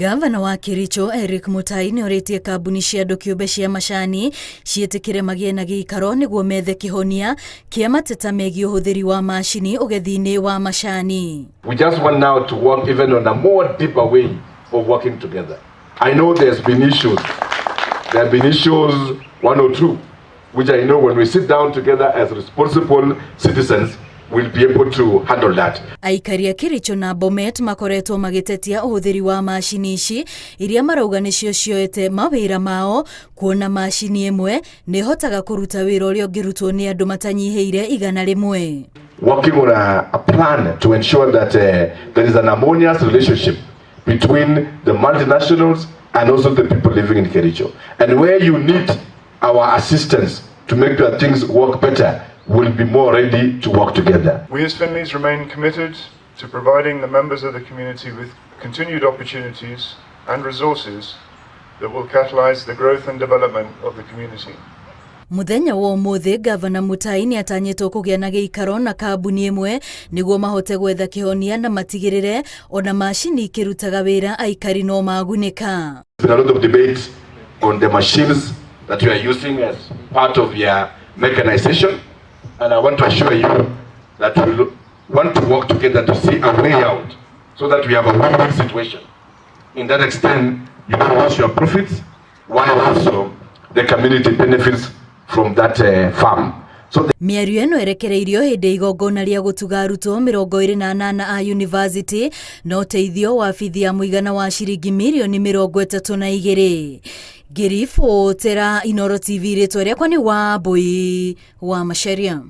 Gavana wa Kericho Eric Mutai nĩ orĩtie kambuni cia andũ kĩũmbe cia macani ciĩtĩkĩre magĩe na gĩikaro nĩguo methe kĩhonia kĩa mateta megiĩ ũhũthĩri wa macini ũgethi-inĩ wa macani. We just want now to work even on a more deeper way of working together. I know there's been issues. There have been issues, one or two, which I know when we sit down together as responsible citizens, we'll be able to handle that. Aikari a Kericho na Bomet makoretwo magĩtetia ũhũthĩri wa macini ici iria marauga nĩcio cioete mawĩra mao, kuona macini ĩmwe nĩ ĩhotaga kũruta wĩra ũrĩa ũngĩrutwo nĩ andũ matanyihĩire 100. Working on a plan to ensure that there is an harmonious relationship between the multinationals and also the people living in Kericho. And where you need our assistance to make your things work better, we'll be more ready to work together. We as Finleys remain committed to providing the members of the community with continued opportunities and resources that will catalyze the growth and development of the community. Muthenya wa ũmũthĩ, Gavana Mutai nĩ atanyĩtwo kũgĩa na gĩikaro na kambuni ĩmwe nĩguo mahote gwetha kĩhonia na matigĩrĩre ona macini ikĩrutaga wĩra aikari no magunĩka. There's been a lot of debate on the machines that we are using as part of your mechanization, and I want to assure you that we want to work together to see a way out so that we have a win-win situation. In that extent, you don't lose your profits, while also the community benefits from that farm. So the Mĩario ĩno ĩrekereirio hĩndĩ ya igongona rĩa gũtuga arutwo 28 a university na ũteithio wa bithi ya mũigana wa ciringi mirioni 32. Ngĩribotera Inooro TV, rĩtwa rĩakwa nĩ Wambui wa Macharia.